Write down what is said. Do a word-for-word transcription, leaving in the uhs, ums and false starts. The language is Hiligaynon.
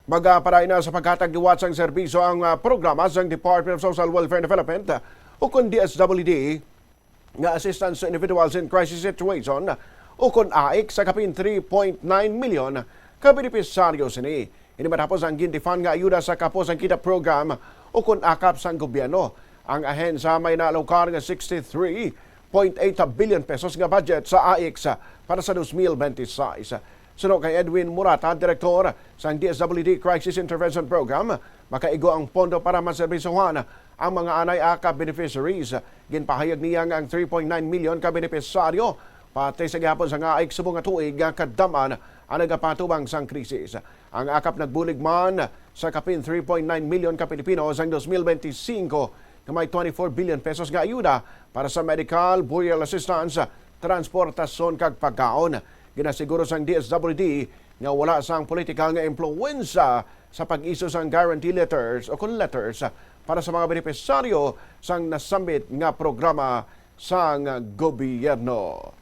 Magapadayon na sa paghatag liwat sang serbisyo ang, ah, programa sang Department of Social Welfare Development, ah, ukon D S W D, nga Assistance to Individuals in Crisis Situation, ukon AIC, sa kapin three point nine milyon ka benepisaryo sini. Ini matapos ang Gintifan nga ayuda sa Kapos ang Kita program, ukon akap sang gobyerno. Ang ahensya may naalokar nga sixty-three point eight billion pesos nga budget sa AIC para sa twenty twenty-six. Suno kay Edwin Murata, direktor sang D S W D Crisis Intervention Program, makaigo ang pondo para maserbisyohan ang mga anay akap beneficiaries. Ginpahayag niya nga ang three point nine million ka benepisaryo, pati sa gihapon sang AIC subong nga tuig nga kadam-an ang nagapatubang sang krisis. Ang akap nagbulig man sa kapin three point nine million ka Pilipino sang twenty twenty-five, nga may twenty-four billion pesos nga ayuda para sa medical, burial assistance, transportasyon kag pagkaon. Ginasiguro sang D S W D nga wala sang political nga impluwensya sa pag-isyu sang guarantee letters o kon letters para sa mga benepisaryo sang nasambit nga programa sang gobyerno.